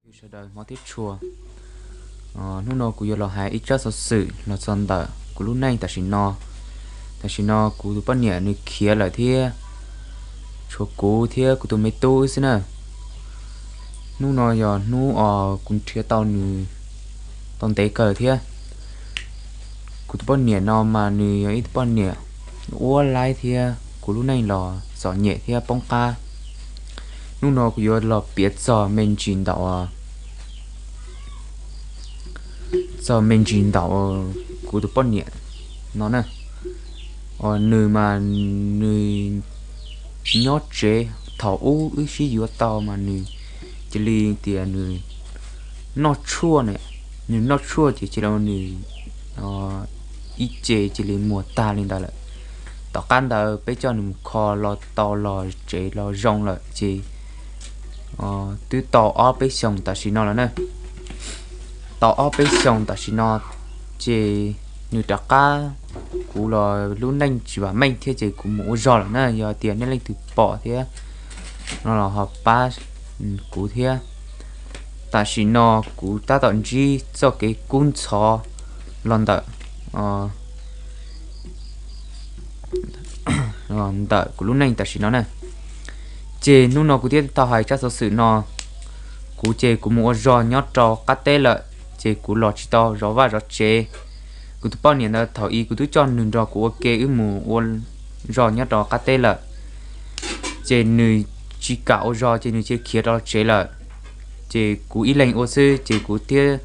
Sawv daws hmov thiab tshua, hnub no kuv yuav los hais ib tsab xov xwm los txog ntawm kuv lub neej tam sim no. Tam sim no kuv tus poj niam nws khiav lawm thiab, tshuav kuv thiab kuv tus me tub xwb na. Hnub no yog hnub uas kuv nrhiav tau nws tau ntev kawg thiab. Kuv tus poj niam no mas nws yog ib tug poj niam uab laib thiab kuv lub neej los txom nyem thiab poob qab. Hnub no kuv yuav los piav txog me ntsis ntawm txog me ntsis ntawm kuv tus poj niam no na. Nws mas nws nyob tsev, thaum ub wb sib yuav tau mas nws cia li tias nws noj tshuaj na, nws noj tshuaj ces cia li nws ib ce cia li muag tag li ntawd lawm. Tom qab ntawd peb coj nws mus kho los tau los tsev los zoo lawm ces twb tau ob peb xyoos tam sim no lawm na. Tau ob peb xyoos tam sim no ces nws rov qab, kuv los lub neej tsis vam meej thiab ces kuv mus ua zog lawm na. Yog tias nej leej twg pom thiab no los ho pab kuv thiab. Tam sim no kuv tab tom ntsib txoj kev kub ntxhov los ntawm ntawm kuv lub neej tam sim no na. Ces hnub no kuv thiaj tau hais tsab xov xwm no. Kuv ces kuv mus ua zog nyob rau qab teb lawm, ces kuv los tsis tau zov vaj zov tsev. Kuv tus poj niam ntawd thaum ub kuv twb coj nws nrog kuv ua ke wb mus ua zog nyob rau qab teb lawm, ces nws tsis kam ua zog ces nws cia khiav rau tsev lawm. Ces kuv ib leeg ua xwb ces kuv thiab,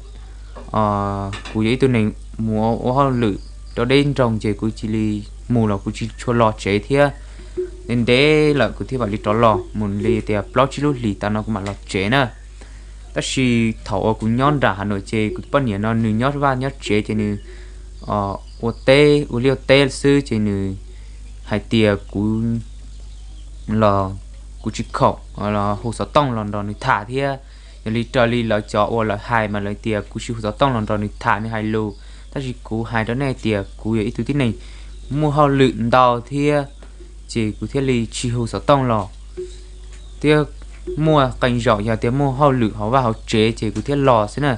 kuv yog ib tug neeg mus ua hauj lwm rau deb nroog ces kuv cia li mus los kuv tsis tshua los tsev thiab. Ntev ntev lawm kuv thiaj mam li rov los, mus li tias plaub tsib lub hlis tas no kuv mam los tsev na. Tab sis thaum uas kuv nyob nram Hav Nuam ces kuv tus poj niam no nws nyob vaj nyob tsev ces nws ua teb ua liaj ua teb xwb ces nws hais tias kuv los kuv tsis khoom los hu xov tooj los nrog nws tham thiab. Yog li raws li lawv cov uas lawv hais mas lawv tias kuv tsis hu xov tooj los nrog nws tham nws hais lus, tab sis kuv hais rau nej tias kuv yog ib tug tib neeg muaj hauj lwm ntau thiab, ces kuv thiaj li tsis hu xov tooj los. Thiab muaj qee zaum yog tias muaj hauj lwm hauv vaj hauv tsev ces kuv thiaj los xwb na.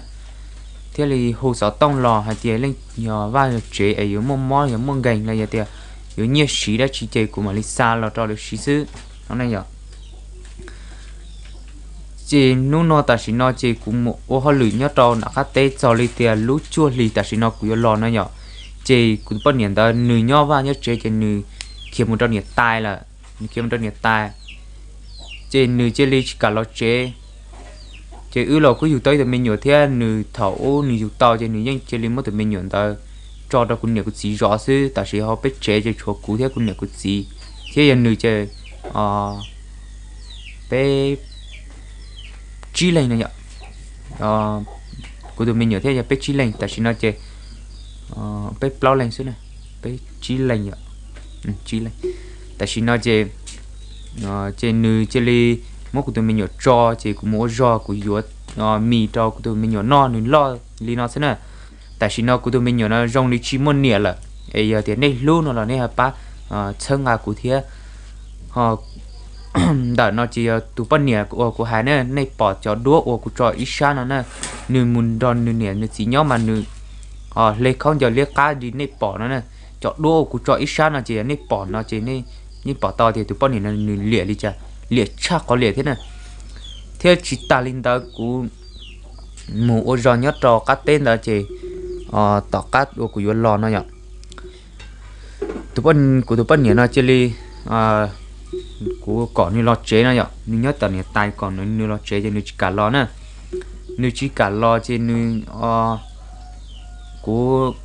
Thiaj li hu xov tooj los hais tias leej yog vaj yog tsev es yuav muaj mob yog muaj nkeeg los yog tias yuav nyiaj siv dab tsi ces kuv mam li xa los rau lawv siv xwb no ne yom. Ces hnub no tam sim no ces kuv mus ua hauj lwm nyob rau nram qab teb txog li tias lub cuaj hlis tam sim no kuv yuav los no yom. Ces kuv tus poj niam ntawd nws nyob vaj nyob tsev ces nws khiav mus rau niam tais lawm, nws khiav mus rau niam tais. Ces nws cia li tsis kam los tsev. Ces wb los kuj yug tau ib tug me nyuam thiab, nws thaum ub nws yug tau ces nws yeej cia li muab tus me nyuam ntawd tso rau kuv niam kuv txiv zov xwb. Tam sim hauv peb tsev ces tshuav kuv thiab kuv niam kuv txiv, thiab yog nws ces peb tsib leeg no yom. Kuv tus me nyuam thiab yog peb tsib leeg, tam sim no ces peb plaub leeg xwb na, peb tsib leeg yom, tsib leeg. Tam sim no ces ces nws cia li muab kuv tus me nyuam tso, ces kuv mus ua zog kuv yuav mis rau kuv tus me nyuam noj, nws loj li no xwb na. Tam sim no kuv tus me nyuam no zoo li tsis muaj niam lawm, es yog tias nej hlub no los nej ho pab txhawb nqa kuv thiab. Ho ntawm no ces yog tus poj niam uas kuv hais na, nej pom cov duab uas kuv tso ib sab no na, nws mus nrog nws niam nws txiv nyob mas nws hle khaub ncaws liab qab li nej pom no na. Cov duab uas kuv tso ib sab no ces yog nej pom no ces nej pom tau tias tus poj niam no nws liam li cas, liam tshaj qhov liam thiab na. Thiab tsis tas li ntawd kuv mus ua zog nyob rau qab teb ntawd ces tom qab uas kuv yuav los no yom, kuv tus poj niam no cia li, kuv kom nws los tsev no yom, nws nyob tom niam tais kom nws los tsev ces nws tsis kam los na. Nws tsis kam los ces nws, kuv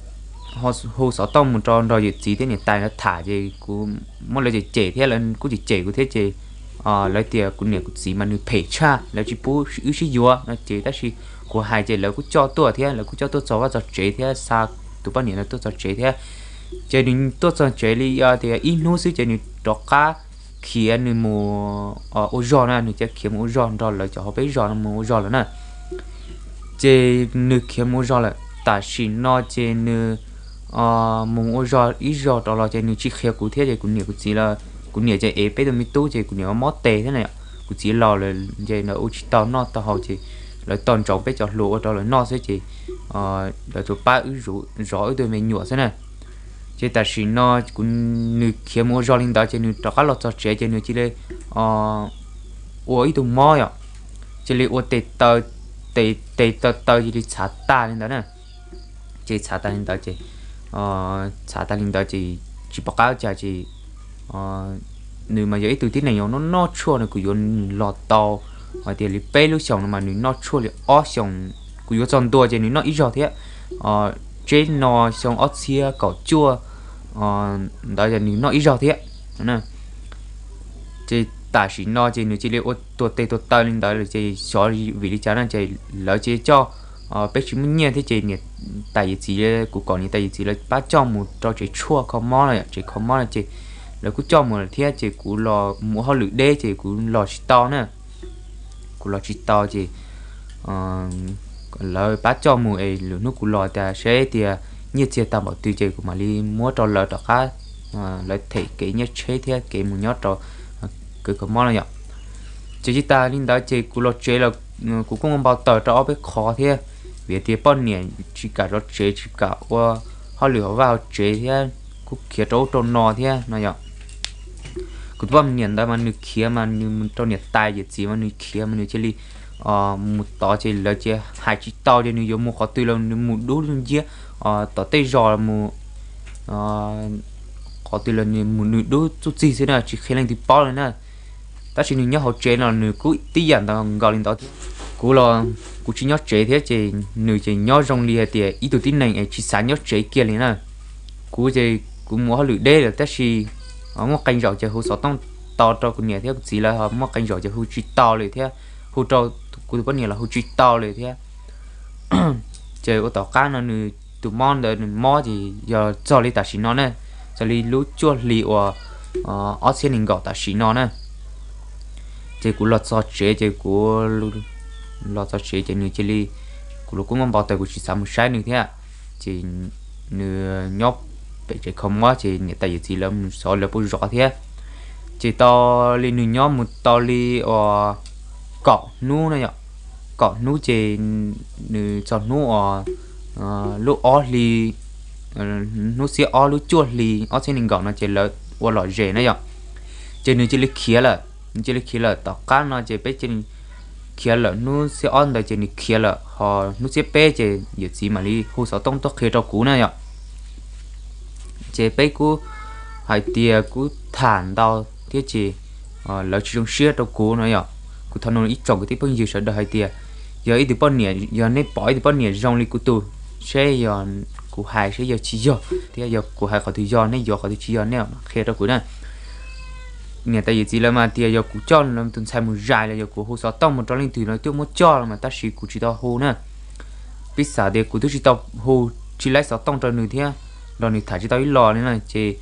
hu xov tooj mus rau nrog yawm txiv thiab niam tais lawv tham ces kuv muab lawv cem cem thiab lawv kuj cem cem kuv thiab ces lawv tias kuv niam kuv txiv mas nws phem tshaj, lawv tsis pub wb sib yuav no ces tab sis kuv hais ces lawv kuj coj tuaj thiab, lawv kuj coj tuaj txog vaj txog tsev thiab xa tus poj niam no tuaj txog tsev thiab. Ces nws tuaj txog tsev li tias ib hnub xwb ces nws rov qab khiav nws mus ua zog na, nws cia khiav mus ua zog nrog lawv cov hauv peb zos no mus ua zog lawm na. Ces nws khiav mus ua zog lawm, tam sim no ces nws mus ua zog ib zog rov los ces nws tsis qhia kuv thiab ces kuv niam kuv txiv, kuv niam ces ev peb tus me tub ces kuv niam mob tes thiab na, kuv txiv laus lawm ces ua tsis tau noj tau haus ces lawv tog ntsoov peb cov hluas ua rau lawv noj xwb ces lawv tsuas pab wb zov wb tug me nyuam xwb na. Ces tam sim no kuv, nws khiav mus ua zog li ntawd ces nws rov qab los txog tsev ces nws cia li ua ib tug mob yom, cia li ua tes taw, tes taw taw cia li txhav tag li ntawd na. Ces txhav tag li ntawd ces, txhav tag li ntawd ces tsis pom qab cas ces nws mas yog ib tug tib neeg noj noj tshuaj no, kuv yuav nws los tau hais tias li peb lub xyoos no mas nws noj tshuaj li ob xyoos, kuv yuav txog ntua ces nws noj ib zaug thiab. Tseb no xyoo ob txhiab kaum cuaj ntawd nws noj ib zaug thiab. Ces tam sim no ces nws cia li ua tuag tes tuag taw li ntawd ces xyov vim li cas na ces lawv cia li coj, peb tsis muaj nyiaj thiab ces niam tais yawm txiv, kuv kom niam tais yawm txiv lawv pab coj mus rau tsev tshuaj kho mob no, tsev kho mob no ces lawv kuj coj mus lawm thiab ces kuv los mus ua hauj lwm deb ces kuv los tsis tau na. Kuv los tsis tau ces lawv pab coj mus es lwm hnub kuv los tas seb tias nyiaj txiag tau npaum twg ces kuv mam li muab rau lawv rov qab, lawv them kev nyiaj tsheb thiab kev mus nyob rau kev kho mob no yom. Ces tsis tas li ntawd ces kuv los tsev los kuv kuj npau taws rau ob peb qho thiab, vim tias poj niam tsis kam zov tsev tsis kam ua hauj lwm hauv vaj hauv tsev thiab kuj khiav rau ub rau no thiab no yom. Kuv tus poj niam ntawd mas nws khiav mas nws mus rau niam tais yawm txiv mas nws khiav mas nws cia li mus tod ces lawv cia hais tsis tau ces nws yuav mus qhov twg los nws mus dub nciab, tom tej zos mus qhov twg los nws mus nws dub txuj txig xwb na tsis qhia leej twg paub li na. Tab sis nws nyob hauv tsev no nws kuj tib yam nkaus li ntawd thiab. Kuv los kuv tsis nyob tsev thiab ces nws ces nyob zoo li hais tias ib tug tib neeg es tsis xav nyob tsev kiag li na. Kuv ces kuv mus hauj lwm deb lawm tab sis muaj qee zaum ces hu xov tooj tau rau kuv niam thiab kuv txiv lawv ho muaj qee zaum ces hu tsis tau li thiab, hu rau kuv tus poj niam los hu tsis tau li thiab. Ces ua tom qab no nws tus mob ntawd nws mob ces yog txog li tam sim no na, txog li lub cuaj hli uas ob txhiab nees nkaum tam sim no na. Ces kuv los txog tsev ces kuv los txog tsev ces nws cia li, kuv los kuj muaj npau taws kuv tsis xav mus saib nws thiab. Ces nws nyob pem tsev kho mob ces niam tais yawm txiv lawv mus xyov lawv puas zov thiab. Ces tau li nws nyob mus tau li uas kaum hnub na yom, kaum hnub ces nws txog hnub uas lub ob hli, hnub xiab ob lub cuaj hli ob txhiab nees nkaum no ces lawv ua lom zem na yom. Ces nws cia li khiav lawm, nws cia li khiav lawm tom qab no ces peb cia li khiav lawm hnub xiab ob ntawd ces nws khiav lawm ho hnub xiab peb ces yawm txiv mam li hu xov tooj tuaj qhia rau kuv na yom. Ces peb kuj hais tias kuv tham ntau thiab ces lawv tsis zoo siab rau kuv no yom. Kuv thov nug ib tsoom kwv tij phooj ywg sawv daws hais tias yog ib tug poj niam, yog nej pom ib tug poj niam zoo li kuv tus, seb yog kuv hais seb yog tsis yog thiab yog kuv hais qhov twg yog nej yuav, qhov twg tsis yog nej qhia rau kuv na. Niam tais yawm txiv lawv mas tias yog kuv coj tus ntxhais mus zais los yog kuv hu xov tooj mus rau leej twg los twb muab coj los mas tab sis kuv tsis tau hu na. Piv xam tias kuv twb tsis tau hu, tsis laib xov tooj rau nws thiab nrog nws tham tsis tau ib los li na ces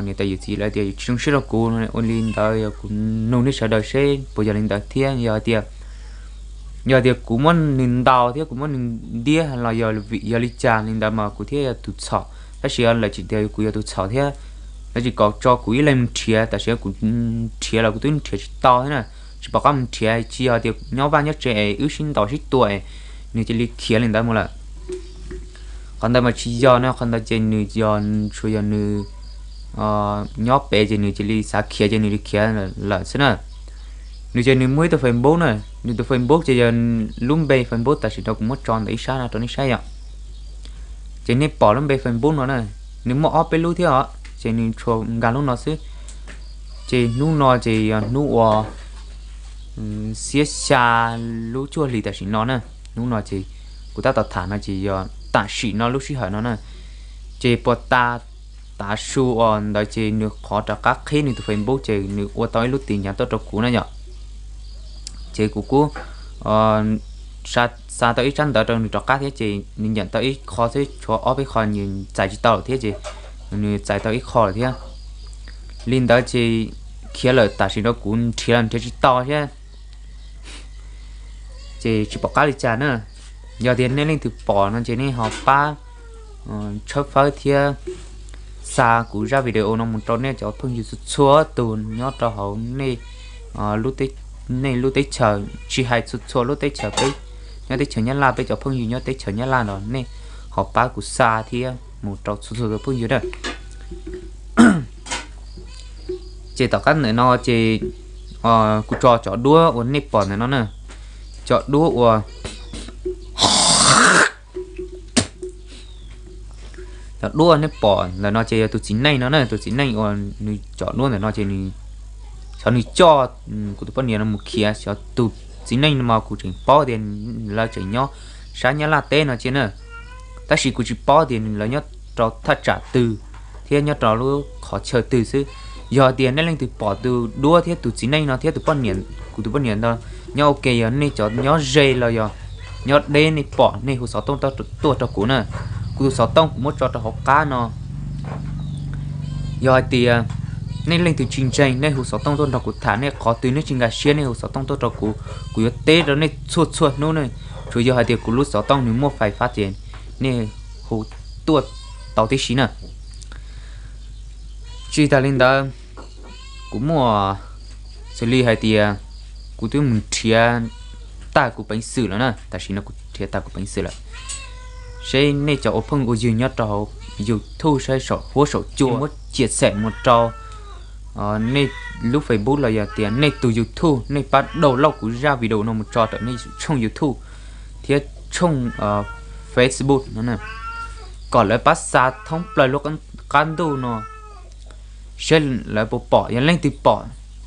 niam tais yawm txiv lawv tias tsis zoo siab rau kuv. Ua li ntawd yog kuv nug nej sawv daws seb puas yog li ntawd thiab yog tias, yog tias kuv muab nws ntaus thiab kuv muab nws ntiab los yog vim yog li cas li ntawd mas kuv thiaj yog tus txhaum, tab sis lawv tsis tias kuv yog tus txhaum thiab. Lawv tsis kom tso kuv ib leeg mus nrhiav, tam sim no kuv nrhiav los kuv twb nrhiav tsis tau thiab na. Tsis pom qab mus nrhiav, tsis yog tias nyob vaj nyob tsev es wb sib ntaus sib tua es nws cia li khiav li ntawd mus lawm. Qhov ntawd mas tsis yog na, qhov ntawd ces nws yog, tsuas yog nws nyob pem ces nws cia li xav khiav ces nws li khiav lawm xwb na. Nws ces nws muaj ib tug Facebook na, nws tus Facebook ces yog lub npe Facebook tam sim no kuv muab tso ntawm ib sab no rau nej saib yom. Ces nej pom lub npe Facebook no na, nws muaj ob peb lub thiab os, ces nws tsuas nkag lub no xwb. Ces hnub no ces yog hnub uas xiab xya lub cuaj hli tam sim no na. Hnub no ces kuv tab tom tham no ces yog tam sim no lub sij hawm no na. Ces puas tas, tav su uas ntawd ces nws qhov rov qab qhib nws tus Facebook ces nws ua tau ib lub tin nhắn tuaj rau kuv na yom. Ces kuv kuj xa tau ib tsab ntawv rau nws rov qab thiab ces nws nyam tau ib qho xwb, tshuav ob peb qho nws txais tsis tau lawm thiab ces nws txais tau ib qho lawm thiab. Li ntawd ces khiav lawm tam sim no kuv nrhiav los nrhiav tsis tau thiab. Ces tsis pom qab li cas na. Yog tias nej leej twg pom no ces nej ho pab tshawb fawb thiab xa kuv zaj video no mus rau nej cov phooj ywg txhua txhua tus nyob rau hauv nej lub teb chaws, tsis hais txhua txhua lub teb chaws peb nyob teb chaws Nyab Laj, peb cov phooj ywg nyob teb chaws Nyab Laj no nej ho pab kuv xa thiab mus rau txhua txhua tus phooj ywg na. Ces tom qab ntawm no ces kuv tso cov duab uas nej pom ntawm no na, cov duab uas cov duab uas nej pom ntawm no ces yog tus txiv neej no na, tus txiv neej uas nws cov duab ntawm no ces nws, xyov nws coj kuv tus poj niam no mus khiav, xyov tus txiv neej no mas kuv tseem paub tias lawv tseem nyob sab Nyab Laj teb no cia na, tab sis kuv tsis paub tias lawv nyob rau thaj tsam twg thiab nyob rau lub qhov chaw twg xwb. Yog tias nej leej twg pom tus duab thiab tus txiv neej no thiab tus poj niam, kuv tus poj niam ntawd nyob ua ke, yog nej cov nyob ze los yog nyob deb nej pom nej hu xov tooj tuaj rau kuv na. Kuv tus xov tooj kuv muab tso rau hauv qab no. Yog hais tias nej leej twg tsis ntseeg nej hu xov tooj tuaj nrog kuv tham, nej qhov twg nej tsis nkag siab nej hu xov tooj tuaj rau kuv, kuv yuav teb rau nej txhua txhua hnub ne. Tsuas yog hais tias kuv lub xov tooj nws muaj fais fab ces nej hu tuaj tau tib si na. Tsis tas li ntawd, kuv muaj xws li hais tias kuv twb mus nrhiav tag kuv peev xwm lawm na, tam sim no kuv nrhiav tag kuv peev xwm lawm. Seb nej cov ua phooj ua ywg nyob rau hauv YouTube saib saum huab saum cua muab chia sẻ mus rau nej lub Facebook los yog tias nej tus YouTube, nej pab download kuv zaj video no mus tso rau nej tshooj YouTube thiab tshooj Facebook no, kom lawv pab xa thoob plaws lub qab ntuj no seb lawv puas pom. Yog leej twg pom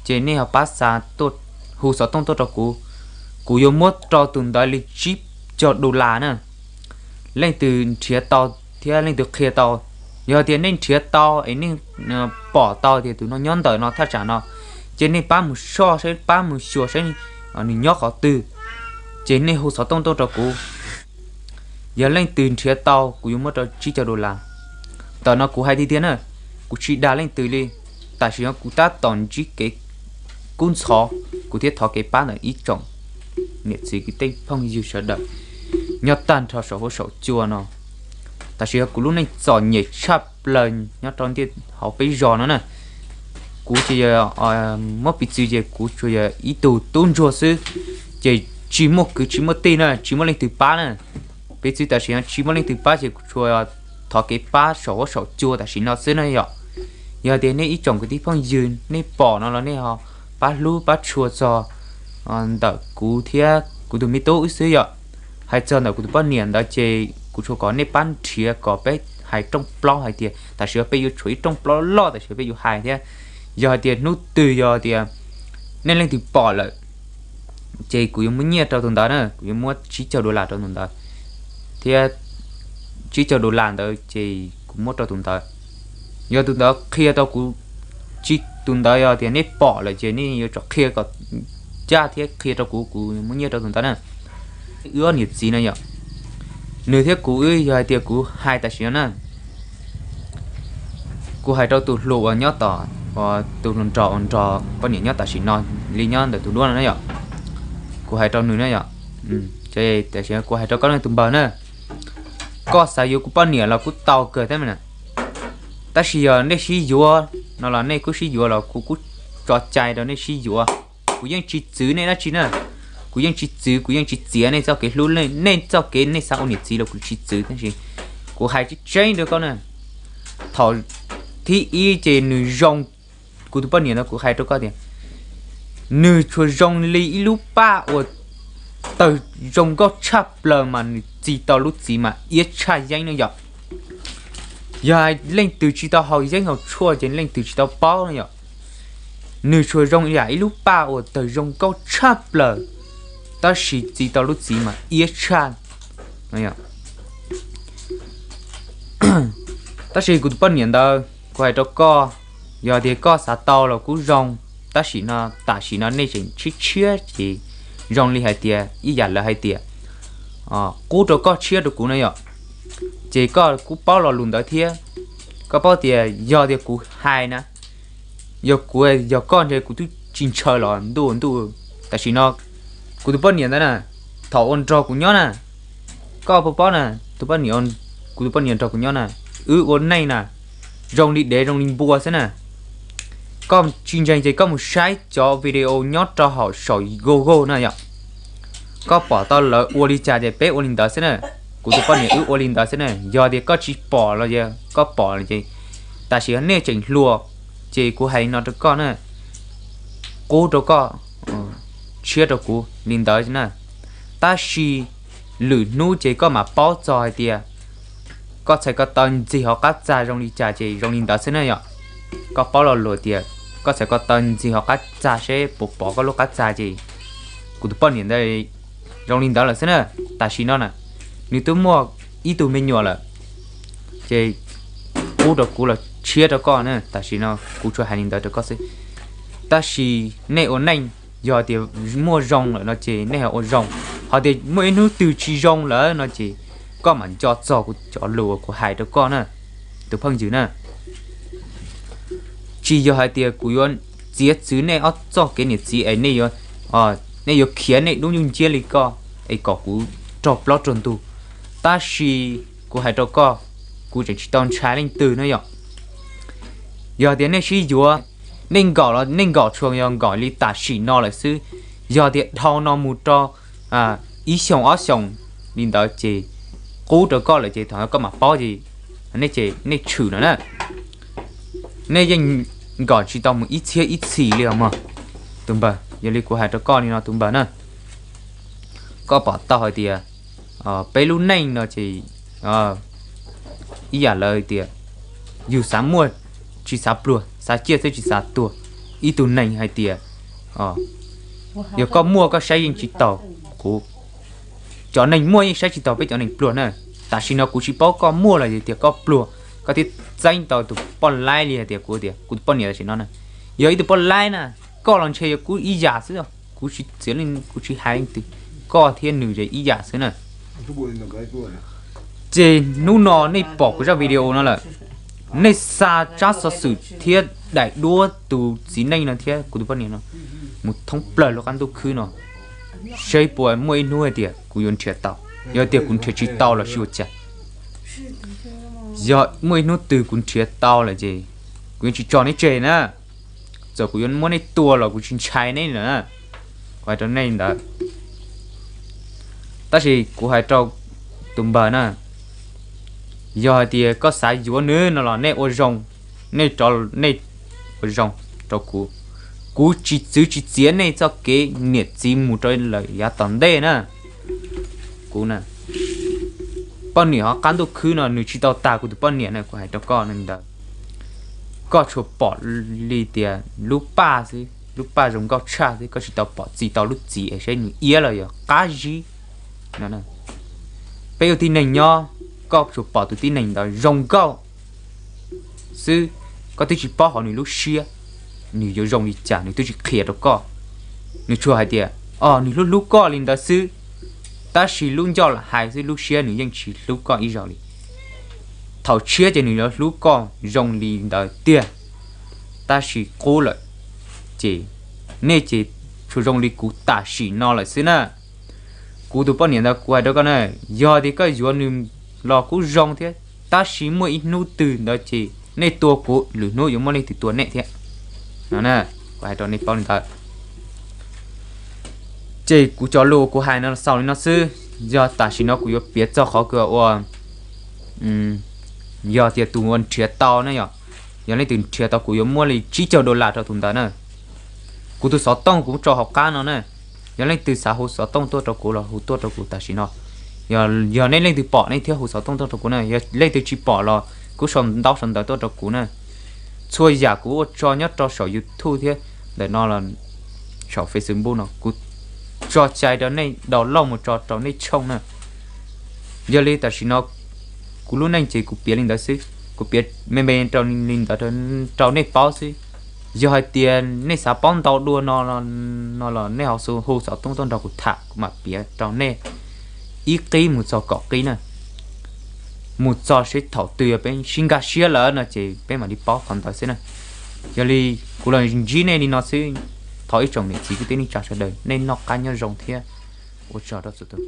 ces nej ho pab xa tuaj, hu xov tooj tuaj rau kuv, kuv yuav muab rau tus ntawd li tsib caug dollar na. Leej twg nrhiav tau thiab leej twg qhia tau, yog tias nej nrhiav tau es nej pom tau tias tus no nyob ntawm no thaj tsam no, ces nej pab mus soj saib, pab mus xyuas saib nws nyob qhov twg, ces nej hu xov tooj tuaj rau kuv. Yog leej twg nrhiav tau kuv yuav muab rau tsib caug dollar. Ntawm no kuv hais tiag tiag na, kuv tsis dag leej twg li. Tam sim no kuv tab tom ntsib kev kub ntxhov, kuv thiaj thov kev pab ntawm ib tsoom niam txiv kwv tij phooj ywg sawv daws nyob tag nrho saum huab saum cua no. Tam sim no kuv lub neej txom nyem tshaj plaws nyob rau ntiaj hauv peb zos no na. Kuv ces yog muab piv txwv ces kuv tsuas yog ib tug tub ntsuag xwb, ces tsis muaj kwv tsis muaj tij na, tsis muaj leej twg pab na. Piv txwv tam sim no tsis muaj leej twg pab ces kuv tsuas thov kev pab saum huab saum cua tam sim no xwb na yom. Yog tias nej ib tsoom kwv tij phooj ywg nej pom no los nej ho pab hlub pab tshua txog ntawm kuv thiab kuv tus me tub wb xwb yom. Hais txog ntawm kuv tus poj niam ntawd ces kuv tsuas kom nej pab nrhiav kom peb hais rooj plaub hais tias tam sim no peb yuav tshuav ib rooj plaub loj tam sim no peb yuav hais thiab. Yog hais tias hnub twg yog tias nej leej twg pom lawm ces kuv yuav muab nyiaj rau tus ntawd na, kuv yuav muab tsib caug dollar rau tus ntawd, thiab tsib caug dollar ntawd ces kuv muab rau tus ntawd. Yog tus ntawd qhia rau kuv, tsis, tus ntawd yog tias nej pom lawm ces nej yuav tsum qhia kom ncaj thiab qhia rau kuv, kuv muab nyiaj rau tus ntawd na. Wb ob niam txiv no yom, nws thiab kuv wb yog hais tias kuv hais tam sim no na, kuv hais rau tus hluas uas nyob tom, tus hluas nraug uas nrog poj niam nyob tam sim no li nyob ntawm tus duab no na yom, kuv hais rau nws na yom. Tam sim no kuv hais rau koj ne tus npawg na, koj xav yuav kuv poj niam los kuj tau kawg thiab na, tab sis yog nej sib yuav no los nej kuj sib yuav los kuv kuj tso cai rau nej sib yuav. Kuv yeej tsis txwv nej dab tsi na, kuv yeej tsis txwv, kuv yeej tsis txiav nej txoj kev hlub, nej txoj kev nej xav ua niam txiv los kuv tsis txwv, tab sis kuv hais tseeb tseeb rau koj na, thaum thib ib ces nws zoo, kuv tus poj niam no kuv hais rau koj tias nws tsuas zoo li ib lub paj uas tawg zoo nkauj tshaj plaws mas nws txi tau lub txiv mas iab tshaj yeeb no yom. Yog leej twg tsis tau haus yeeb haus tshuaj ces leej twg tsis tau paub no yom. Nws tsuas zoo yam ib lub paj uas tawg zoo nkauj tshaj plaws, tab sis txi tau lub txiv mas iab tshaj. Tab sis kuv tus poj niam ntawd kuv hais rau koj, yog tias koj xav tau los kuj zoo, tab sis no tam sim no nej tseem tshiab tshiab ces zoo li hais tias ib yam lawv hais tias qub rau koj tshiab rau kuv no yom. Ces koj kuj paub lo lus ntawd thiab, koj paub tias yog tias kuv hais na, yog kuv, yog koj ntshe kuv twb tsis ntshaw los ntuj ntuj. Tam sim no kuv tus poj niam ntawd na, thaum ua nrog kuv nyob na, koj puas paub na, tus poj niam, kuv tus poj niam nrog kuv nyob na, wb ua neej na zoo li dev zoo li npua xwb na. Koj tsis ntseeg ces koj mus saib cov video nyob rau hauv saum Google na yom. Koj pom tau lawv ua li cas ces peb ua li ntawd xwb na. Kuv tus poj niam wb ua li ntawd xwb na. Yog tias koj tsis pom los yog koj pom ces tam sim nej tseem hluas, ces kuv hais li no rau koj na, qub rau koj, tshiab rau kuv li ntawd na. Tab sis lwm hnub ces koj mam paub txog hais tias koj txhais ko taw ntxig hauv qab txag zoo li cas ces zoo li ntawd xwb na yom. Koj paub lo lus tias koj txhais ko taw ntxig hauv qab txag seb puas pom koj lub qab txag ces kuv tus poj niam ntawd zoo li ntawd lawm xwb na. Tam sim no na, nws twb muaj ib tug me nyuam lawm, ces qub rau kuv los tshiab rau koj na. Tam sim no kuv tsuas hais li ntawd rau koj xwb. Tab sis nej ua neej, yog tias muaj zoo lawm no ces nej ho ua zoo, ho tias muaj ib hnub twg tsis zoo lawm no ces koj mam nco txog kuv cov lus uas kuv hais rau koj na, tus phooj ywg na. Tsis yog hais tias kuv yuav txiav txwv nej ob txoj kev niam txiv es nej yuav khiav nej dub nyuj nciab li koj es kom kuv raug plaub raug ntug. Tab sis kuv hais rau koj, kuv tseem tsis tau ntshai leej twg na yom. Yog tias nej sib yuav, nej nkaum los nej nkaum tsuas yog nkaum li tam sim no lawm xwb. Yog tias dhau no mus rau ib xyoos ob xyoos li ntawd ces qub rau koj lawm ces thaum koj mam paub ces nej ces nej tshwm no na. Nej yeej nkaum tsis tau mus ib txhiab ib txhis li os mog tus npawg. Yog li kuv hais rau koj li no tus npawg na, koj pom tau hais tias peb lub neej no ces ib yam lawv tias yus xav muaj tsis xav pluag, xav ciaj xwb tsis xav tuag. Ib tug neeg hais tias yog koj muaj koj saib yeej tsis taus kuv, cov neeg muaj yeej saib tsis taus peb cov neeg pluag na. Tam sim no kuv tsis paub koj muaj los yog tias koj pluag, koj thiaj txeeb tau tus poj laib li hais tias kuv tias kuv tus poj niam tam sim no na. Yog ib tug poj laib na, koj los ntshe yog kuv ib yam xwb, kuv tsis txiav leej, kuv tsis hais leej twg, koj thiab nws ces ib yam xwb na. Ces hnub no nej pom kuv zaj video no lawm, nej xa tsab xov xwm thiab daim duab tus txiv neej no thiab kuv tus poj niam no mus thoob plaws lub qab ntuj khwb no, seb puas muaj ib hnub hais tias kuv yuav nrhiav tau. Yog tias kuv nrhiav tsis tau los sis ua cas, yog muaj ib hnub twg kuv nrhiav tau lawm ces kuv yuav tsis tso neb tseg na. Txawm kuv yuav muab neb tua los kuv tsis ntshai neb lawm na. Kuv hais rau nej ntawd. Tab sis kuv hais rau tus npawg na, yog hais tias koj xav yuav nws no los nej ua zoo, nej, nej ua zoo rau kuv. Kuv tsis txwv tsis txiav nej txoj kev niam txiv mus rau lawm yav tom ntej na. Kuv na, poj niam hauv qab ntuj khwb no nws tsis tau tag kuv tus poj niam na, kuv hais rau koj li ntawd. Koj tsuas pom li tias lub paj xwb, lub paj zoo nkauj tshaj xwb, koj tsis tau pom txi tau lub txiv es saib nws iab los yog qab zib no. Peb ua tib neeg nyob, koj tsuas pom tus tib neeg ntawd zoo nkauj xwb, koj twb tsis paub hauv nws lub siab nws yuav zoo li cas, nws twb tsis qhia rau koj. Nws tsuas hais tias, o, nws hlub hlub koj li ntawd xwb, tab sis lub ncauj lam hais xwb, lub siab nws yeej tsis hlub koj ib zaug li. Thaum tshiab ces nws yuav hlub koj zoo li ntawd tiag, tab sis qub lawm ces nej ces tsuas zoo li kuv tam sim no lawm xwb na. Kuv tus poj niam ntawd kuv hais rau koj na, yog tias koj yuav nws los kuj zoo thiab, tab sis muaj ib hnub twg ntawd ces nej tua kuv, lwm hnub yuav muaj leej twg tua nej thiab. No, kuv hais rau nej paub li ntawd. Ces kuv cov lus kuv hais no xaus li no xwb, yog tam sim no kuv yuav piav txog qhov kws ua yog tias tus uas nrhiav tau na yom, yog leej twg nrhiav tau kuv yuav muab li tsib caug dollar rau tus ntawd na. Kuv tus xov tooj kuv tso hauv qab no na, yog leej twg xav hu xov tooj tuaj rau kuv los hu tuaj rau kuv tam sim no. Yog nej leej twg pom nej thiaj hu xov tooj tuaj rau kuv na, yog leej twg tsis pom los kuj sau ntaub sau ntawv tuaj rau kuv na. Txhua yam kuv ua tso nyob rau saum YouTube thiab ntawm no los saum Facebook no kuv tso cai rau nej download mus tso rau nej tshooj na. Yog li tam sim no kuv lub neej ces kuv piav li ntawd xwb, kuv piav me me rau li ntawd rau nej paub xwb. Yog hais tias nej xav paub ntau dua no, no los nej ho hu xov tooj tuaj nrog kuv tham, kuv mam piav rau nej ib qib mus txog kaum qib na. Mus txog seb thaum twg yog peb sib nkag siab lawm no ces peb mam li paub qhov ntawd xwb na. Yog li kuv los ntsib nej li no xwb, thov ib tsoom niam txiv kwv tij neej tsa sawv daws nej noj qab nyob zoo thiab ua tsaug rau txhua tus.